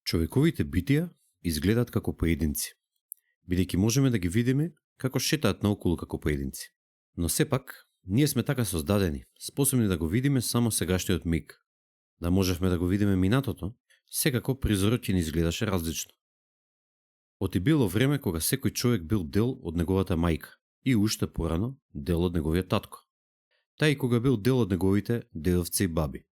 Човековите битија изгледаат како поединци, бидејќи можеме да ги видиме како шетаат наоколу како поединци. Но сепак, ние сме така создадени, способни да го видиме само сегашниот миг. Да можевме да го видиме минатото, секако призорот ќе ни изгледаше различно. Оти било време кога секој човек бил дел од неговата мајка и уште порано дел од неговиот татко. Тај и кога бил дел од неговите дедовци и баби.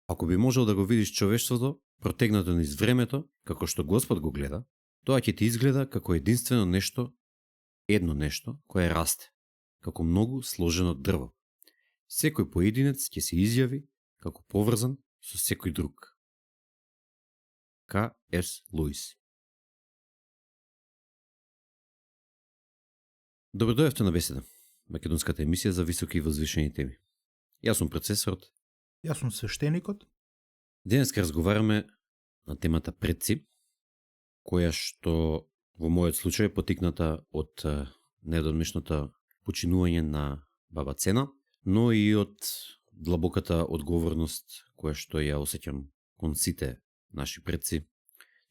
Ако би можел да го видиш човештвото протегнато низ времето, како што Господ го гледа, тоа ќе ти изгледа како единствено нешто, едно нешто кое расте, како многу сложено дрво. Секој поединец ќе се изјави како поврзан со секој друг. К.С. Луис. Добродојавте на Беседа, македонската емисија за високи и возвишени теми. Јас сум процесорот. Јас сум свештеникот. Денеска разговараме на темата предци, која што во мојот случај е потикната од недодмешното починување на баба Цена, но и од длабоката одговорност која што ја осеќам кон сите наши предци,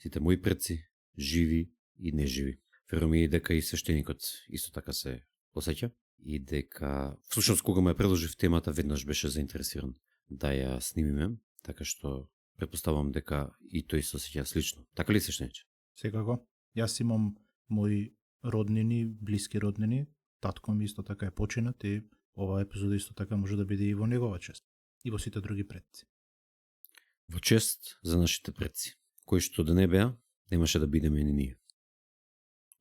сите мои предци, живи и неживи. Верувам и дека и свештеникот исто така се осеќа и дека всушност кога ме предложив темата веднаш беше заинтересиран да ја снимиме, така што претпоставувам дека и тој се осеќа слично. Така ли, свештениче? Секако. Јас имам мои роднини, блиски роднини, татко ми исто така е починат и оваа епизода исто така може да биде и во негова чест и во сите други предци. Во чест за нашите предци, кои што да не беа, немаше да бидеме ни ние.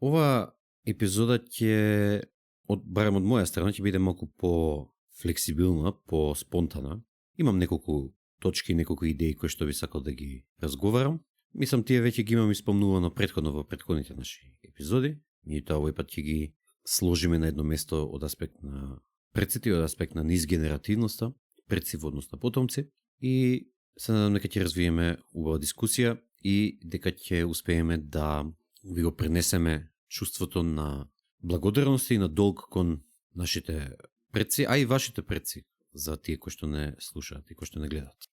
Ова епизода ќе, барем од моја страна, ќе биде малку по-флексибилна, по-спонтана. Имам неколку точки, неколку идеи кои што би сакал да ги разговарам. Мислам, тие веќе ги имам испомнувано претходно во претходните наши епизоди. Ние тоа овој пат ќе ги сложиме на едно место од аспект на предците и од аспект на низгенеративноста, предци во однос на потомци, и се надам дека ќе развиеме убава дискусија и дека ќе успееме да ви го пренесеме чувството на благодарност и на долг кон нашите предци, а и вашите предци, за тие кои што не слушаат и кои што не гледаат.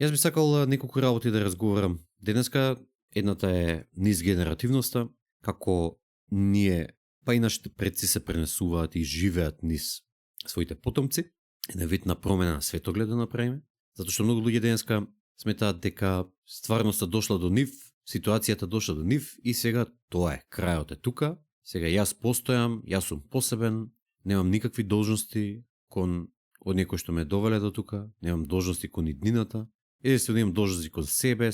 Јас би сакал неколку работи да разговарам денеска. Едната е низгенеративноста, како ние, па и нашите предци се пренесуваат и живеат низ своите потомци, една вид на промена на светоглед да направиме, затоа што многу луѓе денеска сметаат дека стварноста дошла до нив, ситуацијата дошла до нив и сега тоа е, крајот е тука, сега јас постојам, јас сум посебен, немам никакви должности кон од некој што ме довеле до тука, немам должности кон иднината, единствено имам должности кон себе,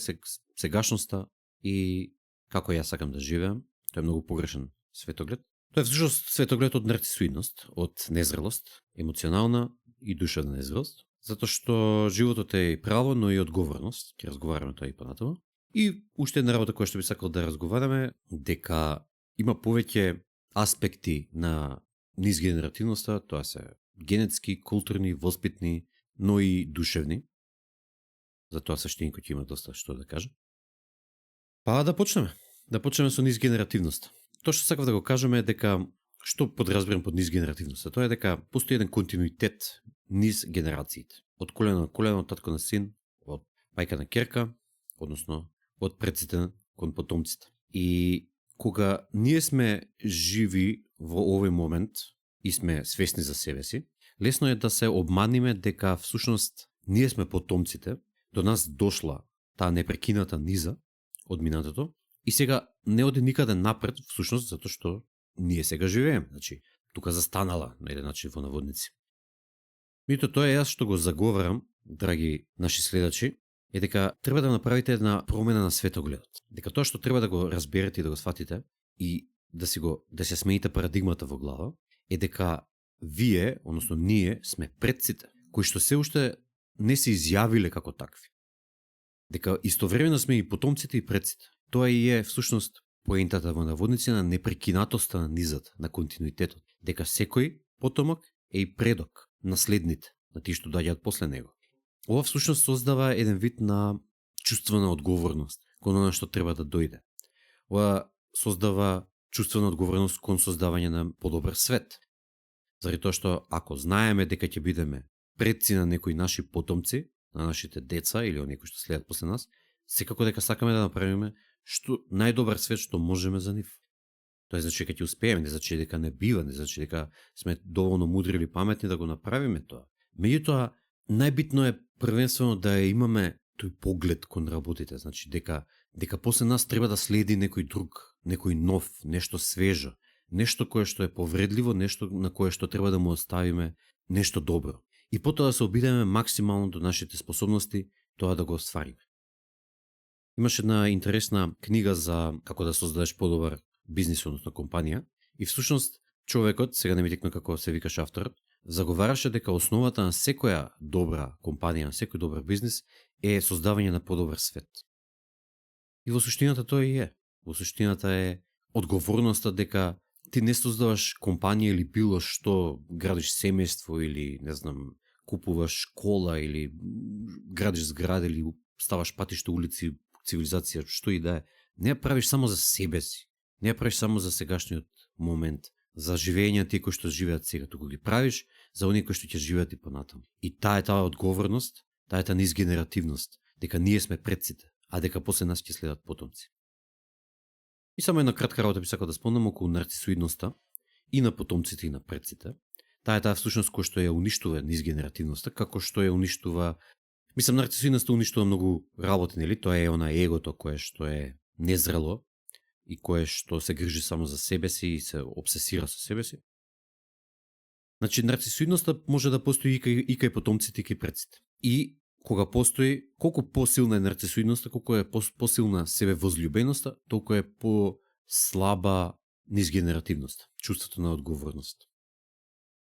сегашноста и како јас сакам да живеам. Тоа е многу погрешен светоглед. Тоа е всушност светоглед од нарцисоидност, од незрелост, емоционална и душевна незрелост, затоа што животот е и право, но и одговорност. Ќе разговараме тоа и понатаму. И уште една работа која што би сакал да разговараме, дека има повеќе аспекти на низгенеративноста, тоа се генетски, културни, воспитни, но и душевни. Затоа свештеникот ќе има доста што да каже. Па да почнеме. Да почнеме со низгенеративноста. Тоа што сакав да го кажеме е дека, што подразбирам под низгенеративноста? Тоа е дека постои еден континуитет низ генерациите. Од колено на колено, од татко на син, од мајка на ќерка, односно од предците кон потомците. И кога ние сме живи во овој момент и сме свесни за себе си, лесно е да се обманиме дека всушност ние сме потомците, до нас дошла таа непрекината низа од минатото и сега не оди никаде напред, всушност затоа што ние сега живееме, значи тука застанала на еден начин во наводници. Мито тоа е јас што го заговарам, драги наши следачи, е дека треба да направите една промена на светогледот. Дека тоа што треба да го разберете и да го сватите и да се смените парадигмата во глава, е дека вие, односно ние, сме предците, кои што се уште не се изјавиле како такви. Дека истовремено сме и потомците и предците. Тоа и е всушност поентата во наводници на непрекинатоста на низата, на континуитетот. Дека секој потомок е и предок, наследните, на тие што доаѓаат после него. Ова всушност создава еден вид на чувствена одговорност кон она што треба да дојде. Ова создава чувствена одговорност кон создавање на подобар свет. Заради тоа што ако знаеме дека ќе бидеме предци на некои наши потомци, на нашите деца или оние кои што следат после нас, секако дека сакаме да направиме што најдобар свет што можеме за нив. Тоа значи дека ќе успееме, не значи дека не бива, не значи дека сме доволно мудри или паметни да го направиме тоа. Меѓутоа, најбитно е првенствено да имаме тој поглед кон работите, значи дека после нас треба да следи некој друг, некој нов, нешто свежо, нешто кое што е повредливо, нешто на кое што треба да му оставиме нешто добро. И потоа да се обидеме максимално до нашите способности тоа да го оствариме. Имаше една интересна книга за како да создадеш подобар бизнис, односно компанија, и всушност човекот, сега не ми текна како се викаше авторот, заговараше дека основата на секоја добра компанија, на секој добар бизнис е создавање на подобар свет. И во суштината тоа и е. Во суштината е одговорноста дека ти не создаваш компанија или било што, градиш семејство или, не знам, купуваш кола или градиш згради или ставаш патишта, улици, цивилизација, што и да е. Не ја правиш само за себе си. Не ја правиш само за сегашниот момент, за живење тие кои што живеат сега, туку ги правиш за оние кои што ќе живеат и понатаму. И таа одговорност, таа низгенеративност, дека ние сме предците, а дека после нас ќе следат потомци. И само една кратка работа би сакал да спомнам околу нарцисоидноста и на потомците и на предците. Таа всушност која што ја уништува низгенеративноста, како што ја уништува, мислам, нарцисоидноста уништува многу работи, нели? Тоа е она егото кое што е незрело и кое што се грижи само за себе си и се обсесира со себе си. Значи, нарцисоидноста може да постои и кај потомците и кај предците. И кога постои, колку посилна е нарцисоидноста, колку е посилна себевозљубеноста, толку е по-слаба низгенеративноста, чувството на одговорност.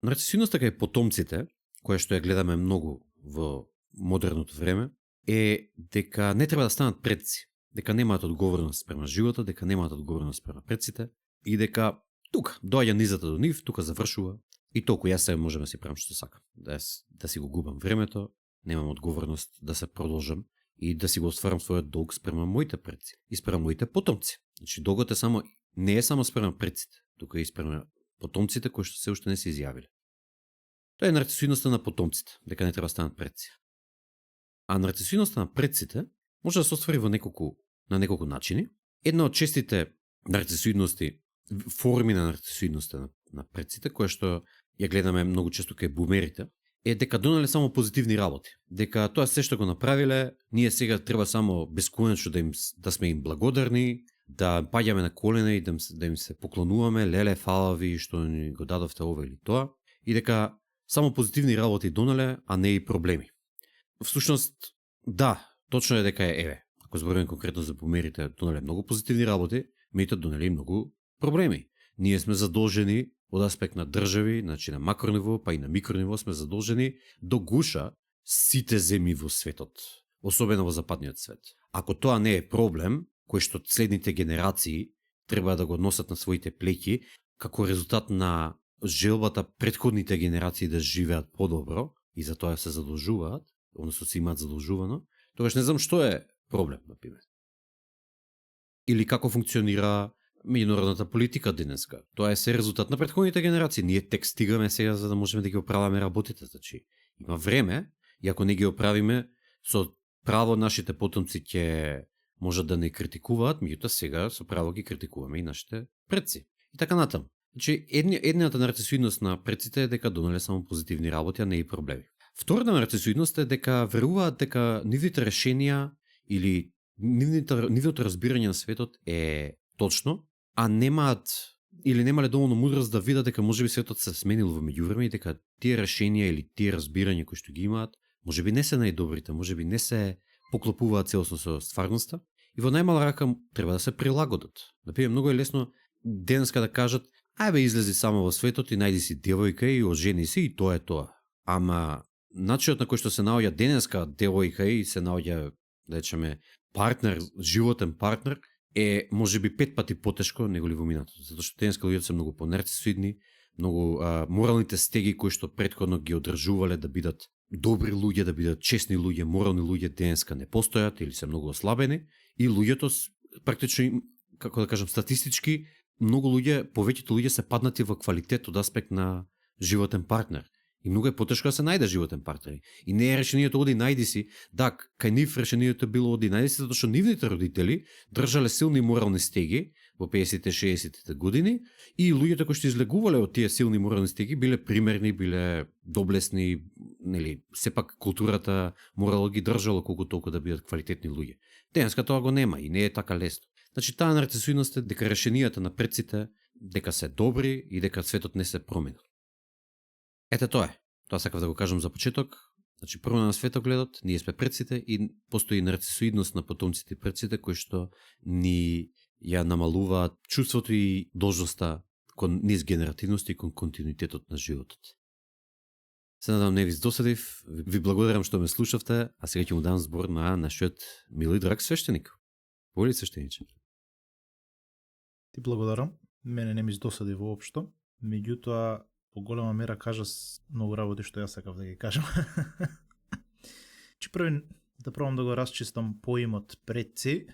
Нарцисоидноста кај потомците, која што ја гледаме многу во модерното време, е дека не треба да станат предци, дека немаат одговорност спрема животот, дека немаат одговорност спрема предците и дека тука доаѓа низата до нив, тука завршува и толку јас се можам да си правам што сакам, да си го губам времето, немам одговорност да се продолжам и да си го остварам својот долг спрема моите предци и спрема моите потомци. Значи долгот е не е само спрема предците, тука и спрема потомците кои што се уште не се изјавиле. Тоа е нарцисоидноста на потомците, дека не треба да станат предци. А нарцисоидноста на предците може да се оствари на неколку начини. Една од честите нарцисоидности, форми на нарцисоидноста на предците, која што ја гледаме многу често кај бумерите, е дека донале само позитивни работи. Дека тоа се што го направиле, ние сега треба само бесконечно да сме им благодарни, да паѓаме на колена и да им се поклонуваме, леле, фала ви што ни го дадовте ова или тоа, и дека само позитивни работи донале, а не и проблеми. Всушност, да, точно е дека ако зборуваме конкретно за бумерите, донале многу позитивни работи, меѓутоа донале и многу проблеми. Ние сме задолжени од аспект на држави, значи на макрониво, па и на микрониво сме задолжени до гуша сите земји во светот, особено во западниот свет. Ако тоа не е проблем, кој што следните генерации треба да го носат на своите плеќи, како резултат на желбата претходните генерации да живеат подобро и за тоа се задолжуваат, односно се имаат задолжувано, тогаш не знам што е проблем, например. Или како функционира меѓународната политика денеска. Тоа е се резултат на претходните генерации. Ние тек стигаме сега за да можеме да ги оправаме работите. Значи, има време и ако не ги оправиме, со право нашите потомци ќе можат да не критикуваат, меѓутоа сега со право ги критикуваме и нашите предци. И така натаму. Значи, едната нарцисоидност на предците е дека донале само позитивни работи, а не и проблеми. Втората нарцисоидност е дека веруваат дека нивните решенија или нивното разбирање на светот е точно, а немаат или немале доволно мудрост да видат дека можеби светот се сменил во меѓувреме и дека тие решенија или тие разбирања кои што ги имаат, можеби не се најдобрите, можеби не се поклопуваат целосно со стварноста и во најмала рака треба да се прилагодат. Например, многу е лесно денеска да кажат: ајбе, излези само во светот и најди си девојка и ожени се и тоа е тоа. Ама начинот на кој што се наоѓа денеска девојка и се наоѓа, да речеме, партнер, животен партнер, е можеби 5 пати потешко него ли во минатото, затоа што денеска луѓето се многу понарцисоидни, многу моралните стеги кои што претходно ги одржувале да бидат добри луѓе, да бидат честни луѓе, морални луѓе, денеска не постојат или се многу ослабени и луѓето практично, како да кажам, статистички многу луѓе, повеќето луѓе се паднати во квалитет од аспект на животен партнер. И многу е потешко да се најде животен партнер. И не е решението оди најди си. Да, кај нив решението било оди најди си, затоа што нивните родители држале силни морални стеги во 50-60 години и луѓето кои што излегувале од тие силни морални стеги биле примерни, биле доблесни, нели, сепак културата, моралот ги држало колку толку да бидат квалитетни луѓе. Денеска тоа го нема и не е така лесно. Значи таа нарцисоидност е дека решенијата на предците дека се добри и дека светот не се променил. Ете тоа е. Тоа сакав да го кажам за почеток. Значи прво на светогледот, ние сме предците и постои нарцисоидност на потомците и предците кои што ни ја намалуваат чувството и должноста кон низ генеративност и кон континуитетот на животот. Се надам не ви здосадив, ви благодарам што ме слушавте, а сега ќе му дам збор на нашиот мили драг свештеник. Воли свештениче? Ти благодарам. Мене не ми здосади воопшто. Меѓутоа, по голема мера кажа многу работи што јас сакав да ги кажам. Че први да пробам да го расчистам поимот предци.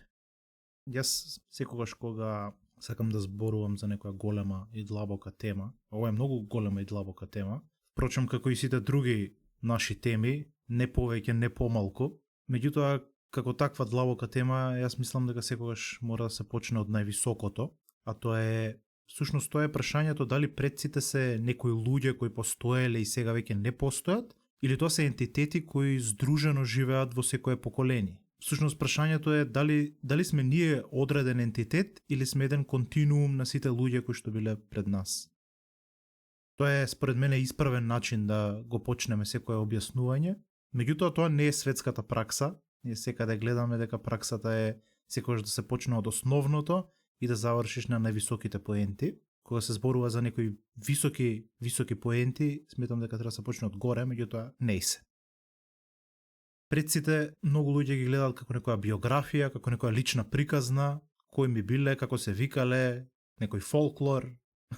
Јас секогаш кога сакам да зборувам за некоја голема и длабока тема, ова е многу голема и длабока тема, впрочем како и сите други наши теми, не повеќе, не помалку, меѓутоа како таква длабока тема, јас мислам дека секогаш мора да се почне од највисокото, а тоа е всушност тоа е прашањето дали предците се некои луѓе кои постоеле и сега веќе не постојат, или тоа се ентитети кои здружено живеат во секое поколение. Всушност прашањето е дали сме ние одреден ентитет или сме еден континуум на сите луѓе кои што биле пред нас. Тоа е според мене исправен начин да го почнеме секое објаснување, меѓутоа тоа не е светската пракса. Ние секаде гледаме дека праксата е секогаш да се почне од основното и да завршиш на највисоките поенти. Кога се зборува за некои високи поенти, сметам дека треба да се почне од горе, меѓутоа не се. Предците многу луѓе ги гледаат како некоја биографија, како некоја лична приказна, кои ми биле, како се викале, некој фолклор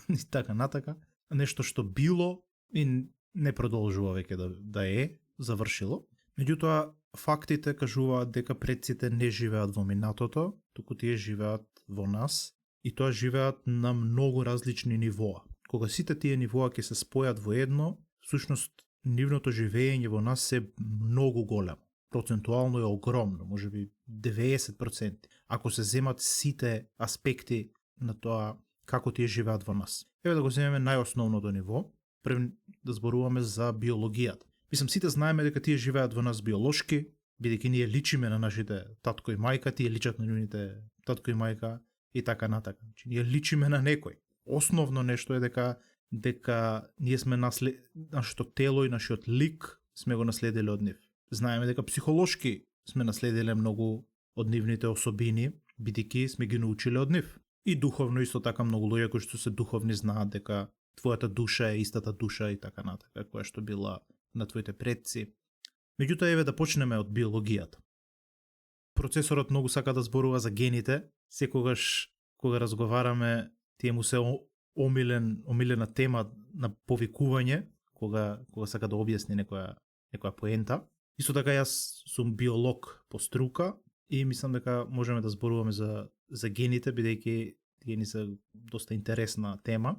и така натака. Нешто што било и не продолжува веќе да е завршило. Меѓутоа, фактите кажуваат дека предците не живеат во минатото, туку тие живеат во нас и тоа живеат на многу различни нивоа. Кога сите тие нивоа ќе се спојат во едно, всушност нивното живење во нас е многу големо. Процентуално е огромно, можеби 90%. Ако се земат сите аспекти на тоа како тие живеат во нас. Еве да го земеме најосновното ниво, пред да зборуваме за биологијата. Мислам, сите знаеме дека тие живеат во нас биолошки, бидејќи ние личиме на нашите татко и мајка, тие личат на нивните татко и мајка и така натака. Значи, ние личиме на некој. Основно нешто е дека ние сме нашето тело и нашиот лик сме го наследиле од нив. Знаеме дека психолошки сме наследиле многу од нивните особини, бидејќи сме ги научиле од нив. И духовно исто така многу луѓе кои што се духовни знаат дека твојата душа е истата душа и така натака, која што била на твоите предци. Меѓутоа, еве да почнеме од биологијата. Процесорот многу сака да зборува за гените. Секогаш кога разговараме, тие му се омилена тема на повикување, кога сака да објасни некоја поента. Исто така јас сум биолог по струка и мислам дека можеме да зборуваме за гените, бидејќи тие ни се доста интересна тема.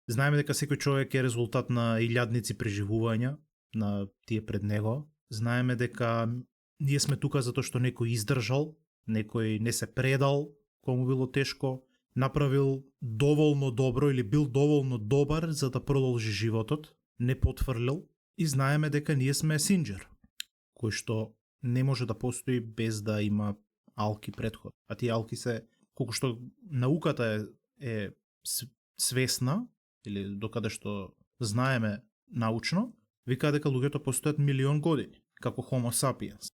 Знаеме дека секој човек е резултат на илјадници преживувања на тие пред него. Знаеме дека ние сме тука затоа што некој издржал, некој не се предал, кога му било тешко, направил доволно добро или бил доволно добар за да продолжи животот, не потврлил. И знаеме дека ние сме синџер, кој што не може да постои без да има алки предход. А тие алки се, колку што науката е свесна, или докаде што знаеме научно, вика дека луѓето постојат милион години, како Homo sapiens.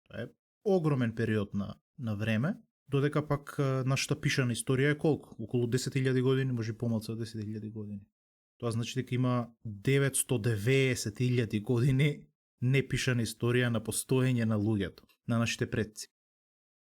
Тоа е огромен период на време, додека пак нашата пишана историја е колку? Околу 10.000 години, може помалку од 10.000 години. Тоа значи дека има 990.000 години непишана историја на постоење на луѓето, на нашите предци.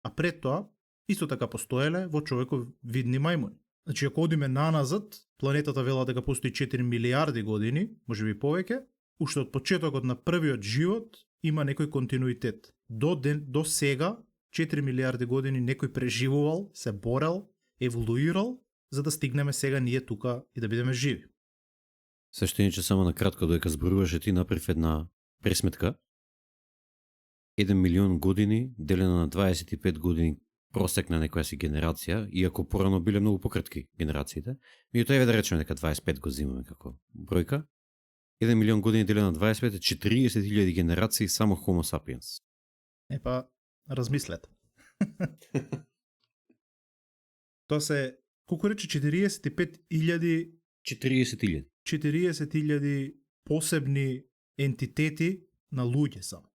А пред тоа, исто така постоеле во човеков видни мајмуни. Значи, ако одиме наназад, планетата вела дека постои 4 милиарди години, може би повеќе, уште од почетокот на првиот живот има некој континуитет. До сега, 4 милиарди години некој преживувал, се борел, еволуирал, за да стигнеме сега ние тука и да бидеме живи. Свештениče, само на кратко, додека зборуваше ти направив една пресметка. 1 милион години делено на 25 години просек на некоја си генерација, иако порано биле многу пократки генерациите, меѓутоа еве да речеме дека 25 го земаме како бројка. 1 милион години делено на 25 е 40.000 генерации само Homo sapiens. Епа, размислете. Тоа се, колку рече, 45.000 40.000. 40.000 посебни ентитети на луѓе само.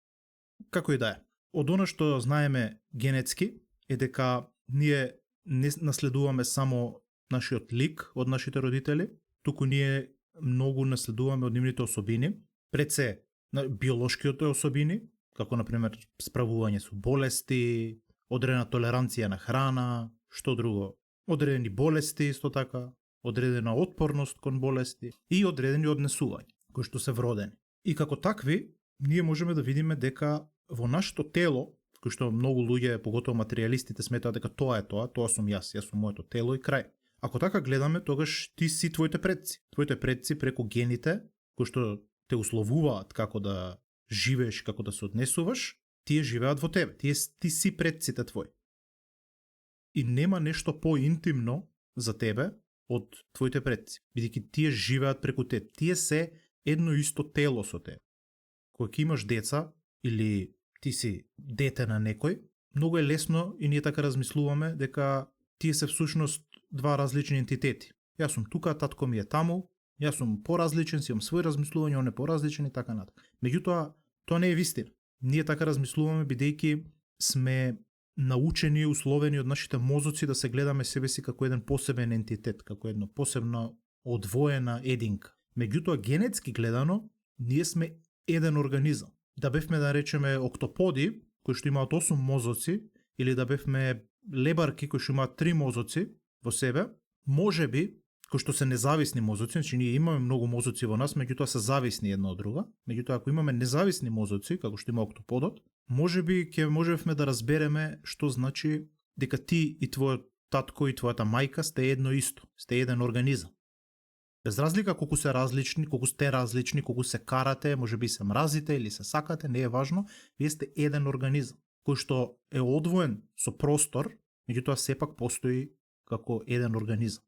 Како и да е. Од она што знаеме генетски е дека ние не наследуваме само нашиот лик од нашите родители, туку ние многу наследуваме од нивните особини, пред се на биолошките особини, како например справување со болести, одредена толеранција на храна, што друго, одредени болести исто така, одредена отпорност кон болести и одредени однесувања кои што се вродени. И како такви, ние можеме да видиме дека во нашето тело, кој што многу луѓе, поготово материјалистите, сметаат дека тоа е тоа сум јас сум моето тело и крај. Ако така гледаме, тогаш ти си твоите предци. Твоите предци преку гените, кои што те условуваат како да живееш, како да се однесуваш, тие живеат во тебе. Ти си предците твои. И нема нешто поинтимно за тебе од твоите предци, бидејќи тие живеат преку те. Тие се едно исто тело со тебе. Кога ќе имаш деца или ти си дете на некој, многу е лесно и ние така размислуваме дека тие се всушност два различни ентитети. Јас сум тука, татко ми е таму, јас сум поразличен, си имам свој размислување, он е поразличен и така натаму. Меѓутоа, тоа не е вистина. Ние така размислуваме бидејќи сме научени, условени од нашите мозоци да се гледаме себе си како еден посебен ентитет, како една посебна одвоена единка. Меѓутоа, генетски гледано, ние сме еден организам. Да бевме, да речеме, октоподи, кои што имаат 8 мозоци, или да бевме лебарки кои што имаат 3 мозоци во себе, може би, кои што се независни мозоци, значи ние имаме многу мозоци во нас, меѓутоа се зависни една од друга, меѓутоа ако имаме независни мозоци, како што има октоподот, може би ќе можевме да разбереме што значи дека ти и твојот татко и твојата мајка сте едно исто, сте еден организам. Без разлика колку се различни, колку сте различни, колку се карате, може би се мразите или се сакате, не е важно, вие сте еден организам, кој што е одвоен со простор, меѓутоа сепак постои како еден организам,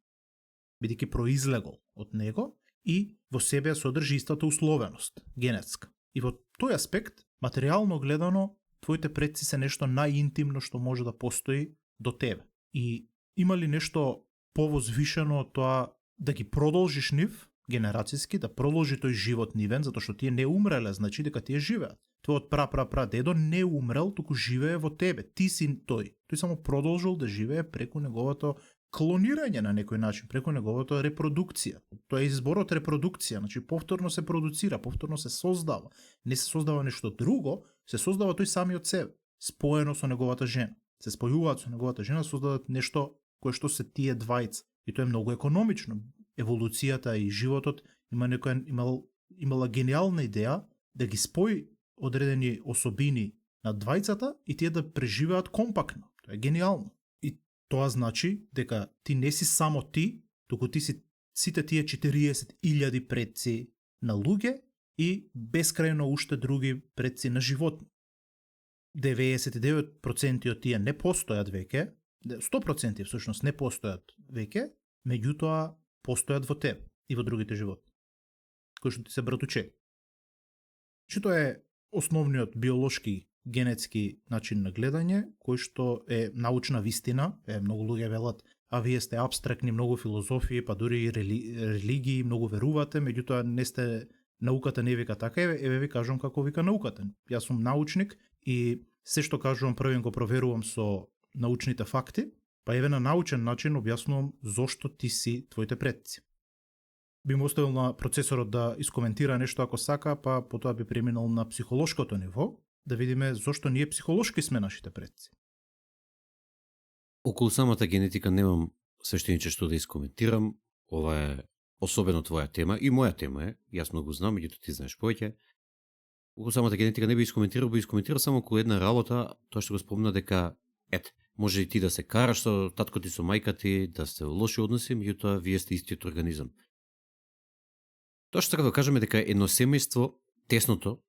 бидејќи произлегол од него и во себе содржи истата условеност, генетска. И во тој аспект, материјално гледано, твоите предци се нешто најинтимно што може да постои до тебе. И има ли нешто повозвишено од тоа да ги продолжиш нив, генерацијски, да продолжи тој живот нивен, затоа што тие не умреле, значи дека тие живеат. Твојот пра-пра-пра-дедо не умрел, туку живее во тебе. Ти си тој. Тој само продолжил да живее преку неговото клонирање на некој начин, преку неговото репродукција. Тоа е изборот репродукција, значи повторно се продуцира, повторно се создава. Не се создава нешто друго, се создава тој самиот себе, споено со неговата жена. Се спојуваат со неговата жена, создадат нешто кое што се тие двајца. И тоа е многу економично. Еволуцијата и животот имала гениална идеја да ги спои одредени особини на двајцата и тие да преживеат компактно. Тоа е гениално. И тоа значи дека ти не си само ти, туку ти си сите тие 40.000 предци на луѓе и бескрајно уште други предци на животни. 99% од тие не постојат веќе, 100% всушност не постојат веќе, меѓутоа постојат во тебе и во другите животни, кои што ти се братуче. Че тоа е основниот биолошки, генетски начин на гледање, кој што е научна вистина, многу луѓе велат, а вие сте абстрактни, многу филозофии, па дури и религии, многу верувате, меѓутоа не сте, науката не вика така, еве ви кажувам како вика науката. Јас сум научник и се што кажувам првен го проверувам со научните факти, па еве на научен начин објаснувам зошто ти си твоите предци. Би му оставил на процесорот да искоментира нешто ако сака, па потоа би преминал на психолошкото ниво, да видиме зошто ние психолошки сме нашите предци. Околу самата генетика немам свештениче што да искоментирам. Ова е особено твоја тема и моја тема е, јас многу знам, меѓутоа ти знаеш повеќе. Околу самата генетика не би искоментирал само околу една работа, тоа што го спомна дека може и ти да се караш со татко ти, со мајка ти, да сте лоши односи, меѓутоа вие сте истиот организам. Тоа што така да кажеме дека едно семејство, тесното,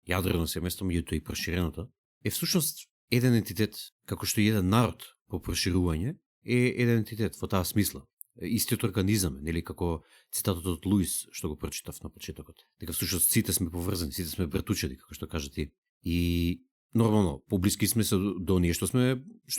јадрено семејство, меѓуто и проширеното, е всушност еден ентитет, како што и еден народ по проширување е еден ентитет во таа смисла. Истиот организам, нели, како цитатот од Луис што го прочитав на почетокот. Дека всушност сите сме поврзани, сите сме братучеди, како што кажа ти. И нормално, поблиски сме до оние што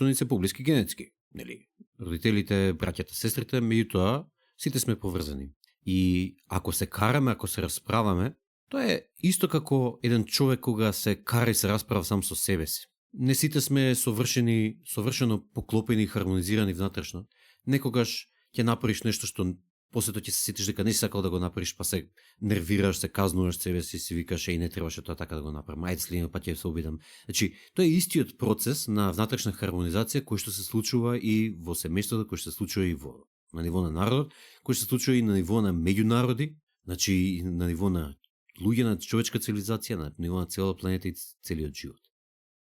ни се поблиски генетски, нели? Родителите, браќата, сестрите, меѓутоа сите сме поврзани. И ако се караме, ако се расправаме, тоа е исто како еден човек кога се кара и се расправа сам со себе си. Не сите сме совршено поклопени и хармонизирани внатрешно. Некогаш ќе направиш нешто што после тоа ќе се сетиш дека не си сакал да го направиш, па се нервираш, се казнуваш себе си, си викаш и не требаше тоа така да го направам. Ајде следниот пат ќе се обидам. Значи, тоа е истиот процес на внатрешна хармонизација кој што се случува и во семејството, кој што се случува и на ниво на народот, кој што се случува и на ниво на меѓународи, значи на ниво на луѓе, на човечка цивилизација, на ниво на целата планета и целиот живот.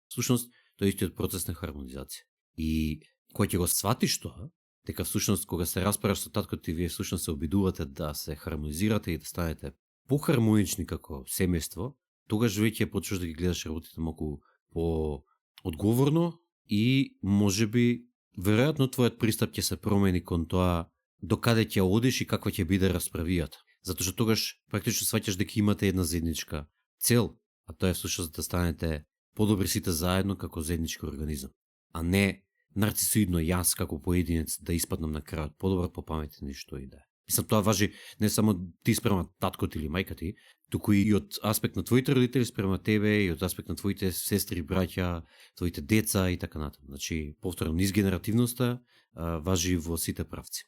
Всушност, тоа е истиот процес на хармонизација. И кога ќе го сватиш тоа, дека всушност кога се расправаш со таткото ти, вие всушност се обидувате да се хармонизирате и да станете похармонични како семејство, тогаш веќе почнеш да ги гледаш работите малку по-одговорно и можеби веројатно твојот пристап ќе се промени кон тоа докаде ќе одиш и каква ќе биде расправијата. Затоа што тогаш практично сваќаш дека имате една заедничка цел, а тоа е всушност да станете подобри сите заедно како заеднички организам, а не нарцисоидно јас како поединец да испаднам на крајот подобар, попаметен и што и да е. Мислам, тоа важи не само ти спрема таткот или мајка ти, туку и од аспект на твоите родители спрема тебе, и од аспект на твоите сестри, браќа, твоите деца и така натаму. Значи, повторно, низ генеративноста важи во сите правци.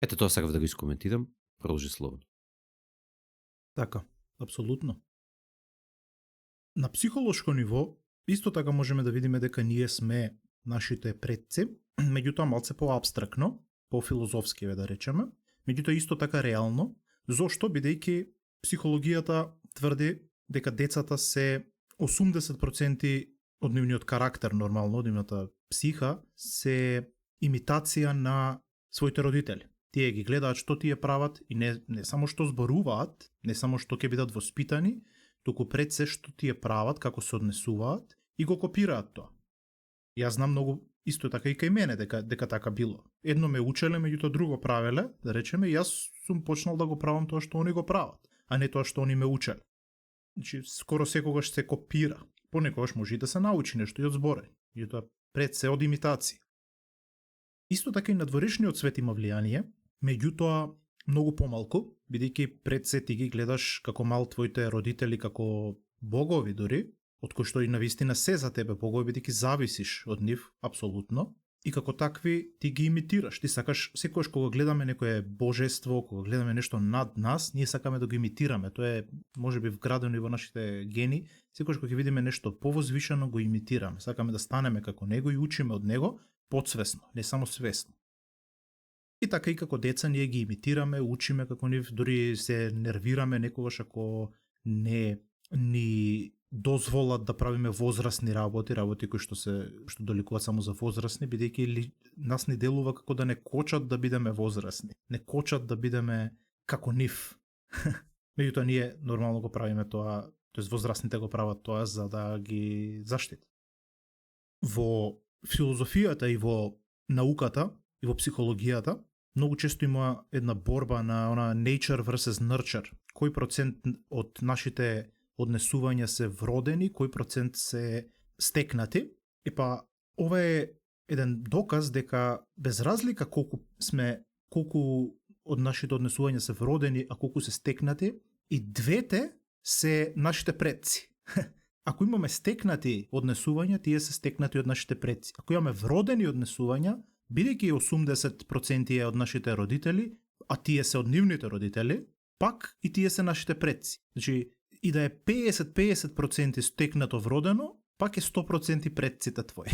Ете тоа сакав да го искоментирам, продолжи Слободно. Така, апсолутно. На психолошко ниво, исто така можеме да видиме дека ние сме нашите предци, меѓутоа малце по-абстрактно, по-филозофски да речеме, меѓутоа исто така реално. Зошто? Бидејќи психологијата тврди дека децата се 80% од нивниот карактер, нормално, од нивната психа, се имитација на своите родители. Тие ги гледаат што тие прават и не само што зборуваат, не само што ќе бидат воспитани, туку пред се што тие прават, како се однесуваат и го копираат тоа. Јас знам многу исто така и кај мене дека така било. Едно ме учеле, меѓутоа друго правеле, да речеме, јас сум почнал да го правам тоа што они го прават, а не тоа што они ме учеле. Значи, скоро секогаш се копира. Понекогаш може и да се научи нешто и од зборење, меѓутоа пред се од имитација. Исто така и надворешниот свет има влијание, меѓутоа многу помалку, бидејќи пред се ти ги гледаш како мал твоите родители како богови дури, од кои што и навистина се за тебе богови, бидејќи зависиш од нив апсолутно, и како такви ти ги имитираш. Ти сакаш секогаш кога гледаме некое божество, кога гледаме нешто над нас, ние сакаме да го имитираме. Тоа е можеби вградено и во нашите гени. Секогаш кога ќе видиме нешто повозвишено, го имитираме. Сакаме да станеме како него и учиме од него подсвесно, не само свесно. И така и како деца ние ги имитираме, учиме како нив, дури се нервираме некогаш ако не ни дозволат да правиме возрастни работи кои што доликуваат само за возрастни, бидејќи нас ни делува како да не кочат да бидеме возрастни, не кочат да бидеме како нив. Меѓутоа ние нормално го правиме тоа, тоест возрастните го прават тоа за да ги заштитат. Во филозофијата и во науката и во психологијата многу често има една борба на nature versus nurture. Кој процент од нашите однесувања се вродени, кој процент се стекнати. И па, ова е еден доказ дека без разлика колку од нашите однесувања се вродени, а колку се стекнати, и двете се нашите предци. Ако имаме стекнати однесувања, тие се стекнати од нашите предци. Ако имаме вродени однесувања, бидејќи 80% е од нашите родители, а тие се од нивните родители, пак и тие се нашите предци. Значи, и да е 50% стекнато вродено, пак е 100% предците твои.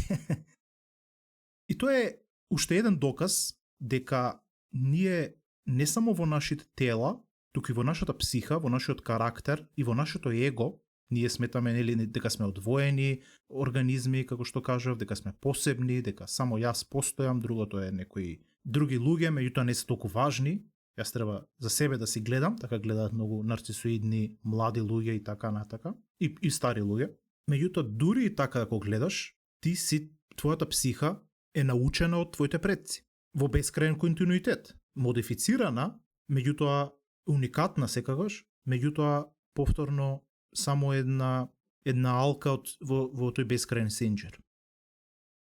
И тоа е уште еден доказ дека ние не само во нашите тела, туку и во нашата психа, во нашиот карактер и во нашето его, ние сметаме нели дека сме одвоени организми, како што кажав, дека сме посебни, дека само јас постојам, другото е некои други луѓе, меѓутоа не се толку важни. Јас треба за себе да си гледам, така гледаат многу нарцисоидни млади луѓе и така натака, и стари луѓе. Меѓутоа, дури и така ако гледаш, твојата психа е научена од твоите предци во бескрајен континуитет, модифицирана, меѓутоа уникатна секогаш, меѓутоа повторно само една алка во тој бескрајен сенџер.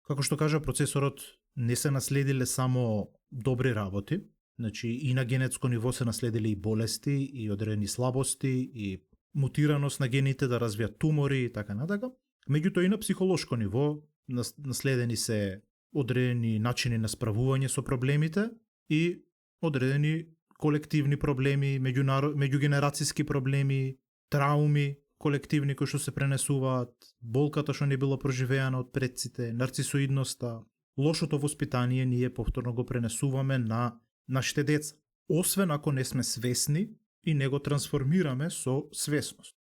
Како што кажа процесорот, не се наследиле само добри работи, значи и на генетско ниво се наследили и болести, и одредени слабости, и мутираност на гените да развијат тумори и така натака. Меѓутоа и на психолошко ниво наследени се одредени начини на справување со проблемите и одредени колективни проблеми, меѓугенерацијски проблеми, трауми колективни кои што се пренесуваат, болката што не било проживеана од предците, нарцисоидноста, лошото воспитание ние повторно го пренесуваме на нашите деца. Освен ако не сме свесни и не го трансформираме со свесност.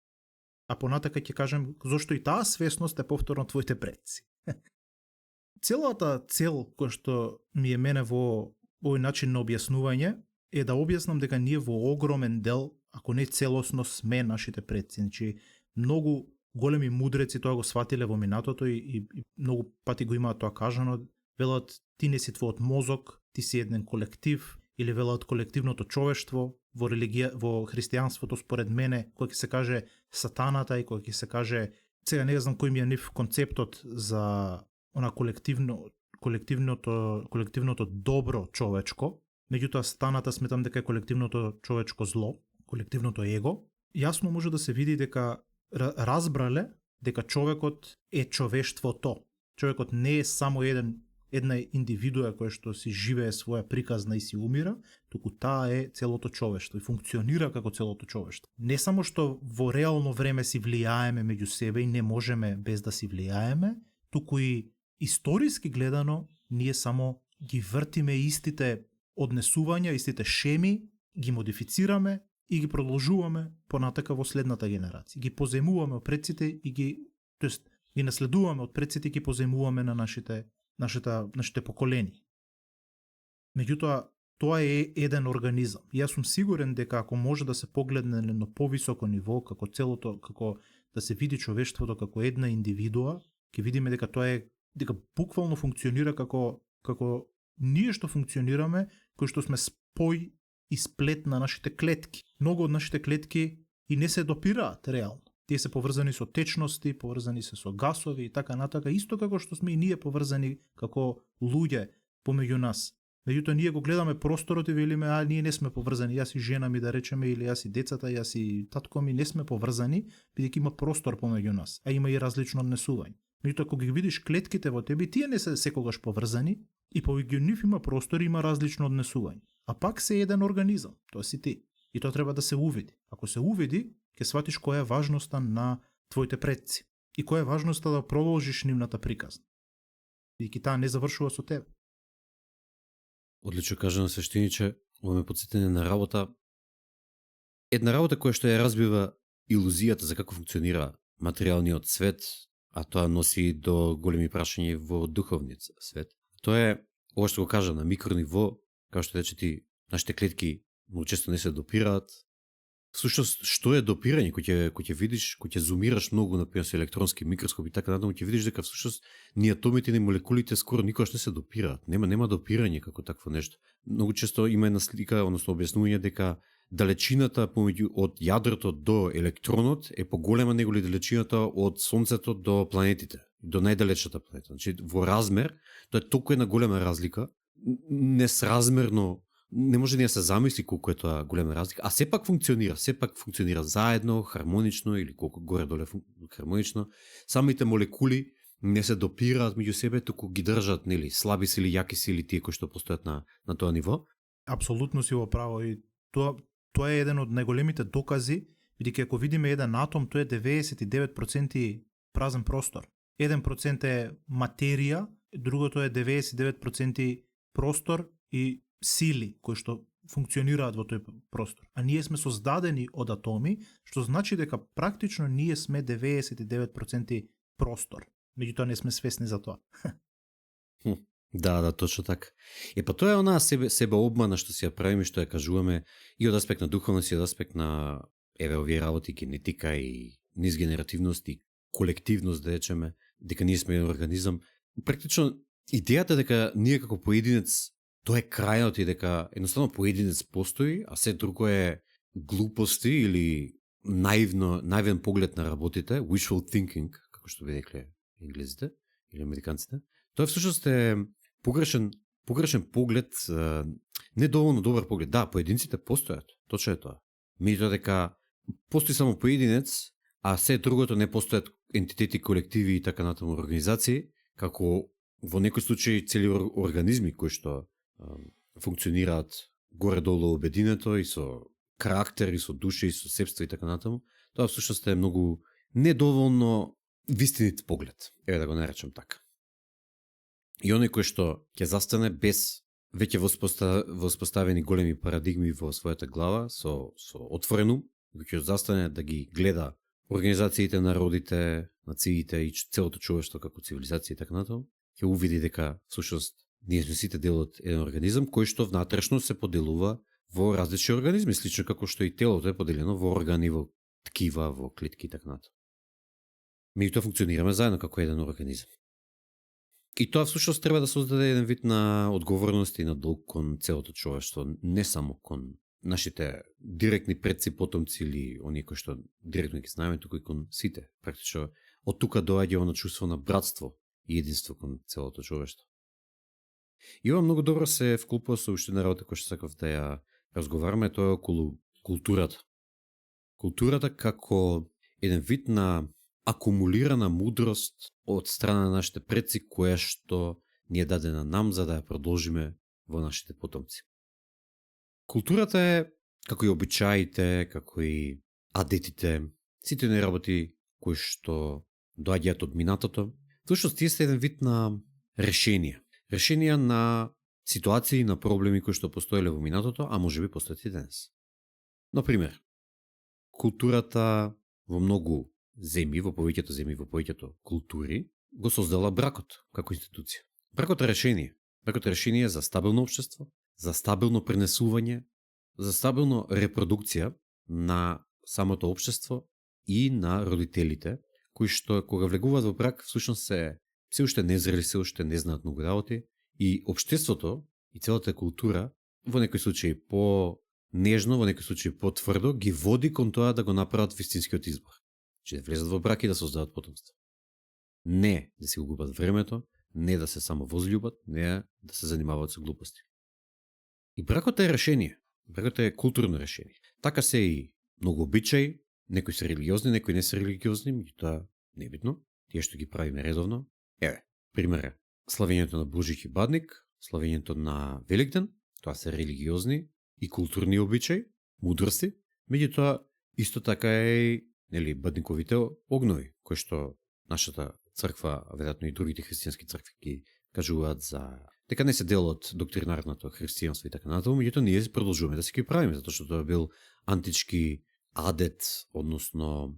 А понатака ќе кажем зошто и таа свесност е повторно твоите предци. Целата цел која што ми е мене во овој начин на објаснување е да објаснам дека ние во огромен дел, ако не целосно, сме нашите предци. Значи, многу големи мудреци тоа го сватиле во минатото и многу пати го имаат тоа кажано. Велат, ти не си твојот мозок, ти си еден колектив, или велат колективното човештво во во христијанството, според мене, кој ќе се каже сатаната и кој ќе се каже, сега не знам кој ми е нив концептот за она колективното добро човечко, меѓутоа сатаната сметам дека е колективното човечко зло, колективното его. Јасно може да се види дека разбрале дека човекот е човештвото. Човекот не е само една индивидуа која што си живее своја приказна и си умира, туку таа е целото човештво и функционира како целото човештво. Не само што во реално време си влијаеме меѓу себе и не можеме без да си влијаеме, туку и историски гледано ние само ги вртиме истите однесувања, истите шеми, ги модифицираме и ги продолжуваме понатака во следната генерација. Ги поземуваме од предците и ги наследуваме од предците и ги поземуваме на нашите поколени. Меѓутоа, тоа е еден организам. Јас сум сигурен дека ако може да се погледне на повисоко ниво, како да се види човештвото како една индивидуа, ќе видиме дека дека буквално функционира како ние што функционираме, кои што сме спој и сплет на нашите клетки. Многу од нашите клетки и не се допираат реално. Тие се поврзани со течности, поврзани се со гасови и така натака, исто како што сме и ние поврзани како луѓе помеѓу нас. Меѓутоа ние го гледаме просторот и велиме, ние не сме поврзани, јас и жена ми да речеме, или јас и децата, јас и татко ми не сме поврзани, бидејќи има простор помеѓу нас, а има и различно однесување. Меѓутоа кога ги видиш клетките во тебе, тие не се секогаш поврзани и помеѓу нив има простор и има различно однесување. А пак се еден организам, тоа си ти. И тоа треба да се увиди. Ако се увиди, ќе сватиш која е важноста на твоите предци и која е важноста да продолжиш нивната приказна. Бидејќи таа не завршува со тебе. Одлично кажано, свештениче, ова ме потсетење на работа. Една работа која што ја разбива илузијата за како функционира материјалниот свет, а тоа носи до големи прашања во духовниот свет. Тоа е, ова што го кажа на микрониво, како што рече ти, нашите клетки многу често не се допираат. Всушност, што е допирање, кој ќе видиш, кој ќе зумираш многу, например, со електронски микроскоп и така натаму, ќе видиш дека всушност ни атомите и молекулите скоро никогаш не се допираат. Нема допирање како такво нешто. Многу често има една слика, односно објаснување дека далечината помеѓу од јадрото до електронот е поголема него ли далечината од сонцето до планетите, до најдалечната планета. Значи во размер тоа е толку една голема разлика, несразмерно, не може да се замисли колку е тоа голема разлика, а сепак функционира заедно, хармонично или колку горе-доле хармонично. Самите молекули не се допираат меѓу себе, туку ги држат, нели, слаби сили, јаки сили, тие кои што постојат на тоа ниво. Апсолутно си во право и тоа е еден од најголемите докази, бидејќи ако видиме еден атом, тоа е 99% празен простор. 1% е материја, другото е 99% простор и сили кои што функционираат во тој простор. А ние сме создадени од атоми, што значи дека практично ние сме 99% простор. Меѓутоа не сме свесни за тоа. Да, точно така. Па тоа е онаа себе обмана што си ја правиме, што ја кажуваме и од аспект на духовност и од аспект на овие работи, генетика и низгенеративност и колективност, да речеме, дека ние сме еден организам. Практично идејата дека ние како поединец тоа е крајот и дека едноставно поединец постои, а се друго е глупости или наивен поглед на работите, wishful thinking, како што би рекле енглезите или американците. Тоа всушност е погрешен поглед, не доволно добар поглед. Да, поединците постојат, точно е тоа. Меѓутоа дека постои само поединец, а се другото не постојат ентитети, колективи и така натаму организации, како во некој случај цели организми кои што функционираат горе-долу обединето и со карактер, и со душа, и со себство и така натаму. Тоа всушност е многу недоволно вистинит поглед, да го наречам така. И оној кој што ќе застане без веќе воспоставени големи парадигми во својата глава, со отворено, кој ќе застане да ги гледа организациите, народите, нациите и целото човештво како цивилизација и така натаму, ќе увиди дека всушност ние сме сите дел од еден организам кој што внатрешно се поделува во различни организми, слично како што и телото е поделено во органи, во ткива, во клетки и така натаму. Меѓутоа функционираме заедно како еден организам. И тоа всушност треба да создаде еден вид на одговорност и на долг кон целото човештво, не само кон нашите директни предци, потомци или оние кои што директно ги знаеме, туку и кон сите. Практично од тука доаѓа оно чувство на братство и единство кон целото човештво. И ова многу добро се вклупува со уште една работа која што сакав да ја разговараме, тоа е околу културата. Културата како еден вид на акумулирана мудрост од страна на нашите предци, која што ни е дадена нам за да ја продолжиме во нашите потомци. Културата е, како и обичаите, како и адетите, сите не работи кои што доаѓаат од минатото, всушност тие се еден вид на решенија на ситуации, на проблеми кои што постоеле во минатото, а можеби постојат и денес. Например, културата во многу земји, во повеќето култури, го создала бракот како институција. Бракот е решение. Бракот е решение за стабилно општество, за стабилно пренесување, за стабилно репродукција на самото општество и на родителите, кои што кога влегуваат во брак, всушност се уште незрели, се уште не знаат многу работи и општеството и целата култура во некои случаи по-нежно, во некои случаи по-тврдо ги води кон тоа да го направат вистинскиот избор. Че да влезат во брак и да создадат потомство. Не да си го губат времето, не да се само возљубат, не да се занимаваат со глупости. И бракот е решение. Бракот е културно решение. Така се и многу обичаи, некои се религиозни, некои не се религиозни, меѓутоа небитно, тие што ги правиме редовно. Пример е славењето на Божик и Бадник, славењето на Великден, тоа се религиозни и културни обичаи, мудрости, меѓутоа исто така е Бадниковите огнови, кои што нашата црква, а веројатно и другите христијански цркви ги кажуваат за дека не се дел од доктринарното христијанство и така натаму, меѓутоа ние продолжуваме да си ги правиме, затоа што тоа бил антички адет, односно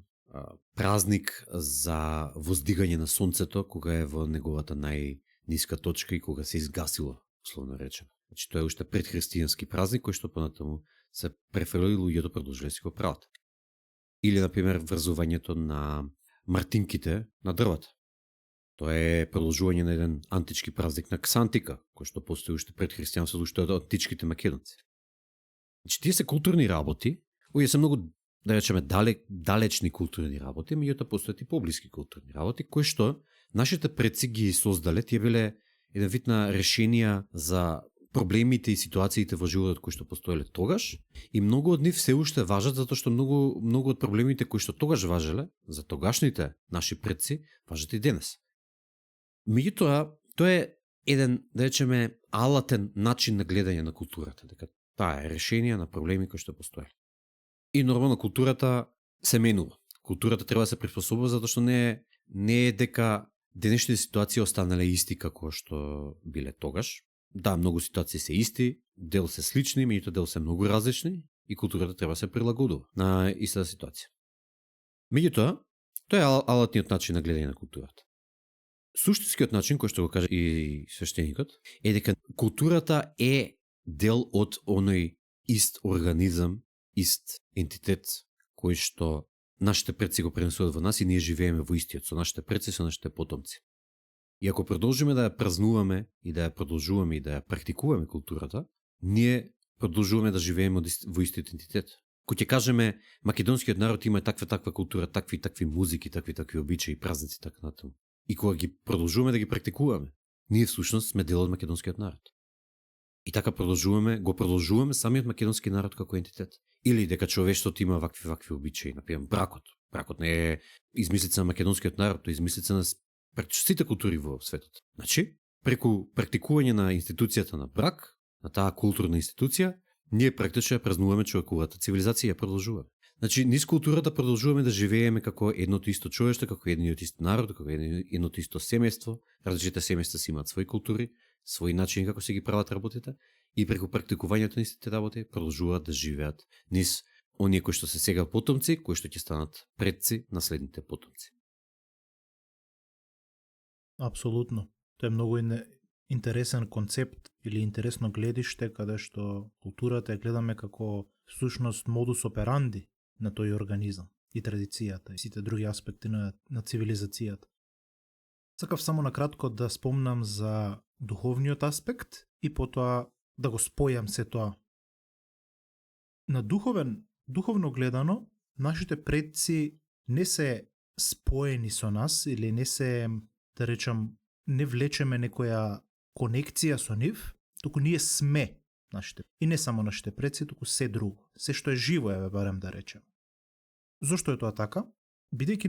празник за воздигање на сонцето, кога е во неговата најниска точка и кога се изгасило, условно речено. Значи тоа е уште предхристијански празник кој што понатаму се префрлили, луѓето продолжиле си го прават. Или, например, врзувањето на мартинките на дрвата. Тоа е продолжување на еден антички празник на Ксантика, кој што постои уште пред христијанството, уште од античките македонци. Значи, тие се културни работи, кои се многу, да речеме, далечни културни работи, меѓутоа постојат и поблиски културни работи, кои што нашите предци ги создале, тие биле еден вид на решенија за проблемите и ситуациите во животот кои што постоеле тогаш, и многу од нив се уште важат, затоа што многу од проблемите кои што тогаш важеле, за тогашните наши предци, важат и денес. Меѓутоа, тоа е еден, да речеме, алатен начин на гледање на културата, дека таа е решение на проблеми кои што постоеле. И нормално културата се менува. Културата треба да се приспособува затоа што не е дека денешните ситуации останале исти како што биле тогаш. Да, многу ситуации се исти, дел се слични, меѓутоа дел се многу различни и културата треба да се прилагодува на истата ситуација. Меѓутоа, тоа е алатниот начин на гледање на културата. суштинскиот начин, кој што го кажа и свештеникот, е дека културата е дел од оној ист организам, ист ентитет, кој што нашите предци го пренесуваат во нас и ние живееме во истиот со нашите предци, со нашите потомци. И ако продолжиме да ја празнуваме и да ја продолжуваме и да ја практикуваме културата, ние продолжуваме да живееме во истиот ентитет. Кој ќе кажеме, македонскиот народ има таква култура, такви музики, такви обичаи, празници, така натаму. И кога ги продолжуваме да ги практикуваме, ние всушност сме дел од македонскиот народ. И така го продолжуваме самиот македонски народ како ентитет. Или дека човештвото има вакви обичаи, например бракот. Бракот не е измислица на македонскиот народ, тоа е измислица на практично сите култури во светот. Значи, преку практикување на институцијата на брак, на таа културна институција, ние практично ја празнуваме човековата цивилизација и ја продолжуваме. Значи, низ културата продолжуваме да живееме како едното исто човештво, како едниот ист народ, како едното исто семејство. Различните семејства си имаат своји култури, своји начини како се ги прават работите и преку практикувањето на истите работи продолжуваат да живеат низ оние кои што се сега потомци, кои што ќе станат предци на следните потомци. Апсолутно. Тоа е многу интересен концепт или интересно гледиште каде што културата ја гледаме како всушност модус операнди на тој организам и традицијата и сите други аспекти на цивилизацијата. Сакав само накратко да спомнам за духовниот аспект и потоа да го спојам се тоа. На духовно гледано, нашите предци не се споени со нас или не се, да речам, не влечеме некоја конекција со нив, туку ние сме нашите. И не само нашите предци, туку се друго. Се што е живо, барем да речем. Зошто е тоа така? Бидејќи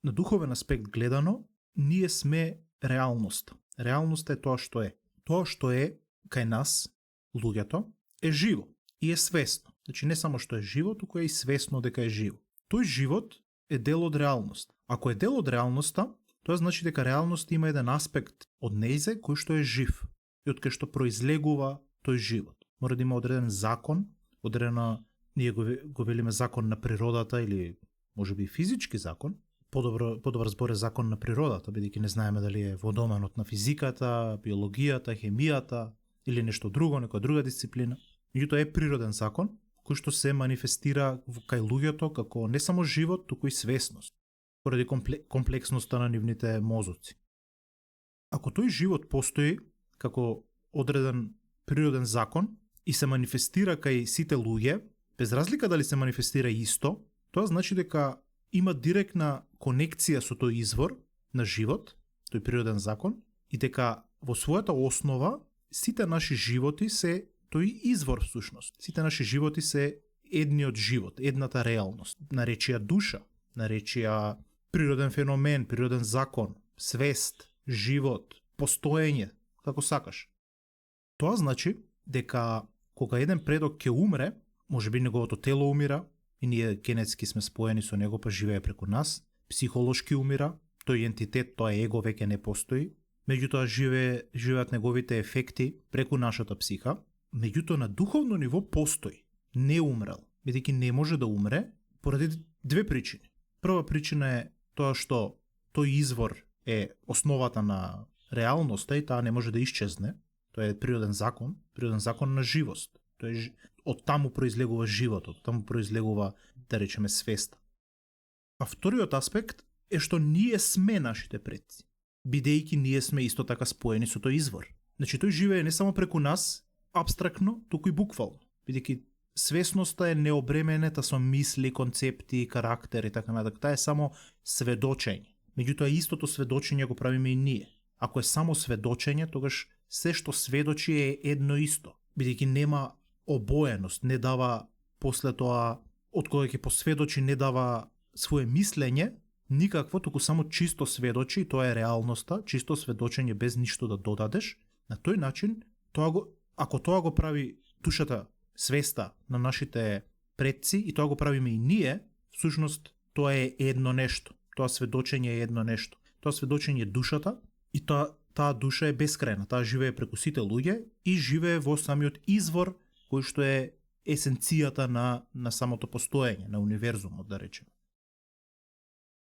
на духовен аспект гледано, ние сме реалноста. Реалноста е тоа што е. Тоа што е кај нас, луѓето, е живо и е свесно. Значи не само што е живо, туку е и свесно дека е живо. Тој живот е дел од реалност. Ако е дел од реалноста, тоа значи дека реалноста има еден аспект од нејзе кој што е жив и од кај што произлегува тој живот. Мора да има одреден закон, одредена, ние го велиме закон на природата или можеби физички закон. Подобар збор е закон на природата, бидејќи не знаеме дали е во доменот на физиката, биологијата, хемијата или нешто друго, некоја друга дисциплина. Меѓутоа е природен закон кој што се манифестира кај луѓето како не само живот, туку и свесност, поради комплексноста на нивните мозоци. Ако тој живот постои како одреден природен закон и се манифестира кај сите луѓе, без разлика дали се манифестира исто, тоа значи дека има директна конекција со тој извор на живот, тој природен закон, и дека во својата основа сите наши животи се тој извор всушност. Сите наши животи се едниот живот, едната реалност. Наречија душа, наречија природен феномен, природен закон, свест, живот, постоење, како сакаш. Тоа значи дека кога еден предок ќе умре, можеби неговото тело умира, и ние генетски сме споени со него, па живее преку нас, психолошки умира, тој ентитет, тоа его веќе не постои, меѓутоа живеат неговите ефекти преку нашата психа, меѓутоа на духовно ниво постои, не умрел, бидејќи не може да умре поради две причини. Прва причина е тоа што тој извор е основата на реалноста и таа не може да исчезне, тоа е природен закон на живост. Тоа е од таму произлегува животот, таму произлегува, да речеме, свеста. А вториот аспект е што ние сме нашите предци, бидејќи ние сме исто така споени со тој извор. Значи тој живее не само преку нас, апстрактно, туку и буквално, бидејќи свесноста е необременета со мисли, концепти, карактер и така натаму. Таа е само сведочење. Меѓутоа истото сведочење го правиме и ние. Ако е само сведочење, тогаш се што сведочи е едно исто, бидејќи нема обоеност, не дава после тоа, од кога ќе посведочи, не дава свое мислење, никакво, туку само чисто сведочи, и тоа е реалноста, чисто сведочење без ништо да додадеш. На тој начин, ако тоа го прави душата, свеста на нашите предци, и тоа го правиме и ние, всушност тоа е едно нешто. Тоа сведочење е едно нешто. Тоа сведочење е душата, и таа душа е бескрајна. Таа живее преку сите луѓе и живее во самиот извор кој што е есенцијата на самото постоење, на универзумот, да речеме.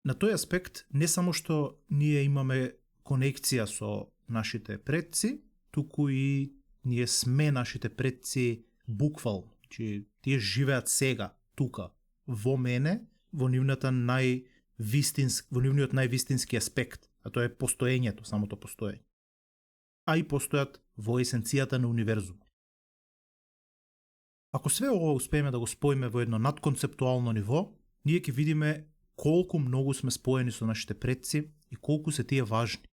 На тој аспект, не само што ние имаме конекција со нашите предци, туку и ние сме нашите предци буквално. Че тие живеат сега, тука, во мене, во нивниот највистински аспект, а тоа е постоењето, самото постоење. А и постојат во есенцијата на универзум. Ако све ова успееме да го споиме во едно надконцептуално ниво, ние ќе видиме колку многу сме споени со нашите предци и колку се тие важни.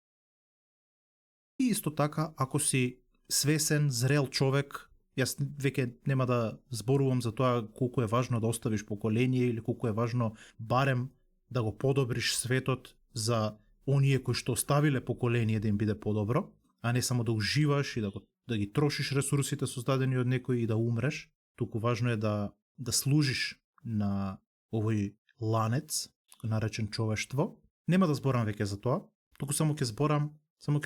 И исто така, ако си свесен, зрел човек, јас веќе нема да зборувам за тоа колку е важно да оставиш поколение или колку е важно барем да го подобриш светот за оние кои што оставиле поколение да им биде подобро, а не само да уживаш и да ги трошиш ресурсите создадени од некој и да умреш. Туку важно е да служиш на овој ланец, наречен човештво. Нема да зборам веќе за тоа, туку само ќе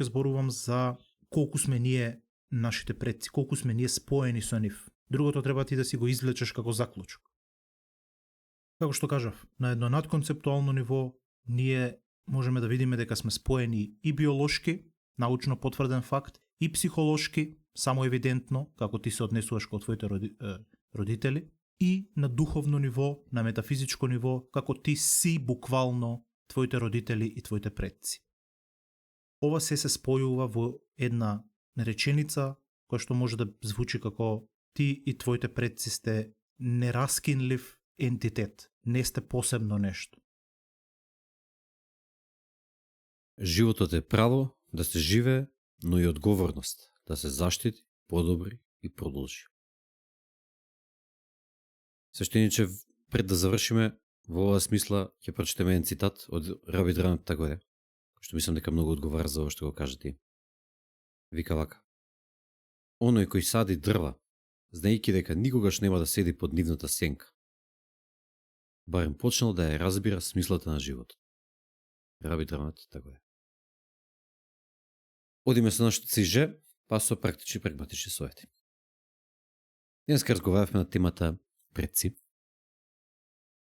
зборувам за колку сме ние нашите предци, колку сме ние споени со нив. Другото треба ти да си го извлечеш како заклучок. Како што кажав, на едно надконцептуално ниво ние можеме да видиме дека сме споени и биолошки, научно потврден факт, и психолошки, само евидентно, како ти се однесуваш кон твоите родители, и на духовно ниво, на метафизичко ниво, како ти си буквално твоите родители и твоите предци. Ова се спојува во една реченица која што може да звучи како ти и твоите предци сте нераскинлив ентитет, не сте посебно нешто. Животот е право да се живее, но и одговорност да се заштити, подобри и продолжи. Свештениче, пред да завршиме, во оваа смисла ќе прочитаме еден цитат од Раби Дранат Тагоре, што мислам дека многу одговара за ова што го кажа ти. Вика вака: оној кој сади дрва, знаејќи дека никогаш нема да седи под нивната сенка, барем почнал да ја разбира смислата на животот. Раби Дранат Тагоре. Одиме со нашото ЦИЖ, па со практични прагматични совети. Денеска разговаравме на темата предци.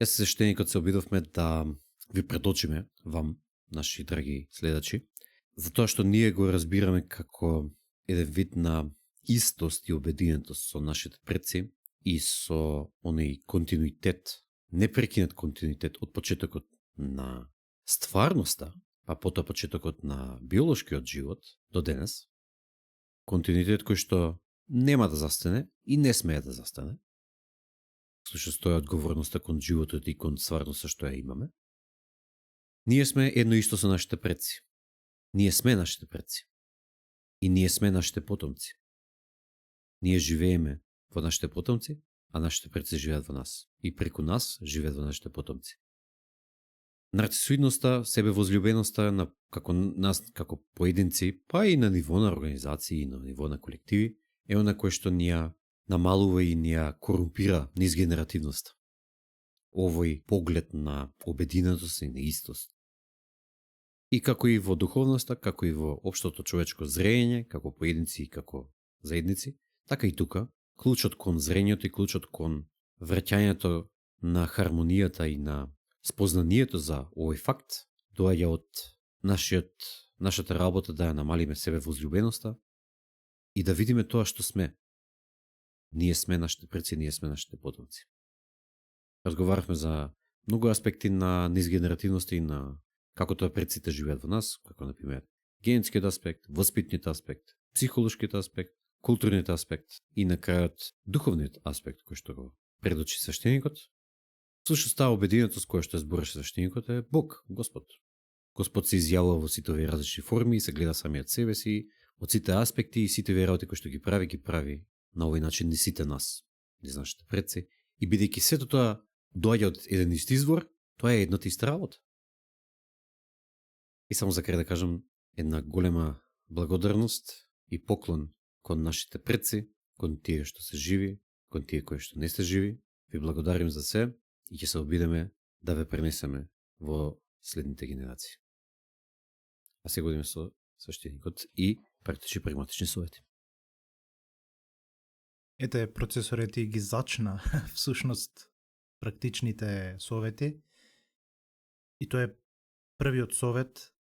Јас се свештеникот се обидовме да ви предочиме, вам, наши драги следачи, за тоа што ние го разбираме како еден вид на истост и обединетост со нашите предци и со оној континуитет, непрекинет континуитет од почетокот на стварноста, па потоа почетокот на биолошкиот живот до денес, континуитет кој што нема да застане и не смее да застане, слуша стоја одговорноста кон животот и кон стварноста што ја имаме. Ние сме едно исто со нашите предци. Ние сме нашите предци. И ние сме нашите потомци. Ние живееме во нашите потомци, а нашите предци живеат во нас. И преку нас живеат во нашите потомци. Нарцисоидноста, себевозљубеноста како нас, како поединци, па и на ниво на организации и на ниво на колективи, е она кој што ни ја намалува и ни ја корумпира низ генеративноста. Овој поглед на обединетост и на истост. И како и во духовноста, како и во општото човечко зрење, како поединци и како заедници, така и тука, клучот кон зрењето и клучот кон враќањето на хармонијата и на спознанието за овој факт доаѓа од нашата работа да ја намалиме себе возљубеноста и да видиме тоа што сме. Ние сме нашите предци, ние сме нашите потомци. Разговаравме за многу аспекти на низгенеративноста и на како тоа предците живеат во нас, како например генетскиот аспект, воспитниот аспект, психолошкиот аспект, културниот аспект и на крајот духовниот аспект кој што го предочи свештеникот. Всушност таа обединетост која што збореше свештеникот е Бог, Господ. Господ се изјавува во сите овие различни форми и се гледа самиот себе си, од сите аспекти и сите овие работи кои што ги прави на овој начин низ сите нас, низ нашите предци. И бидејќи сето тоа доаѓа од еден ист извор, тоа е едната иста работа. И само за крај да кажам една голема благодарност и поклон кон нашите предци, кон тие што се живи, кон тие кои што не се живи. Ви благодарим за се и ќе се обидеме да ве пренесеме во следните генерации. А сега одиме со свештеникот и практични прагматични совети. Ете, процесорот ги зачна всушност практичните совети. И тоа е првиот совет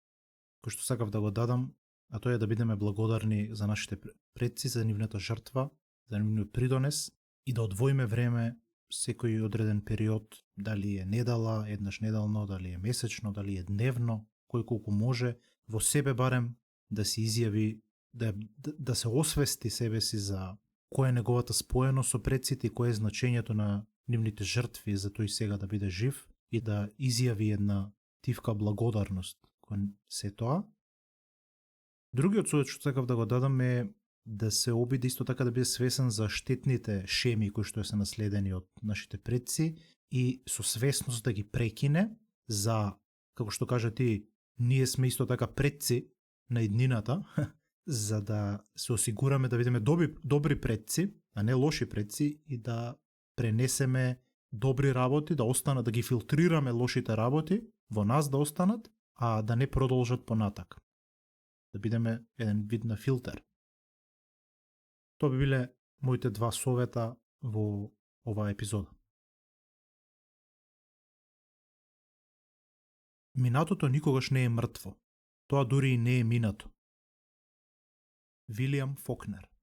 кој што сакав да го дадам, а тоа е да бидеме благодарни за нашите предци, за нивната жртва, за нивниот придонес и да одвоиме време секој одреден период, дали е недела, еднаш неделно, дали е месечно, дали е дневно, кој колку може, во себе барем да се изјави, да се освести себе си за која е неговата споеност со предците и кое е значењето на нивните жртви за тој сега да биде жив и да изјави една тивка благодарност кон се тоа. Другиот совет што сакав да го дадам е да се обиди исто така да биде свесен за штетните шеми кои што се наследени од нашите предци и со свесност да ги прекине за, како што кажа ти, ние сме исто така предци на иднината, за да се осигураме да видиме добри предци, а не лоши предци и да пренесеме добри работи, да останат, да ги филтрираме лошите работи во нас да останат, а да не продолжат понатак. Да бидеме еден вид на филтер. Тоа би биле моите два совета во оваа епизода. Минатото никогаш не е мртво. Тоа дури и не е минато. Вилијам Фокнер.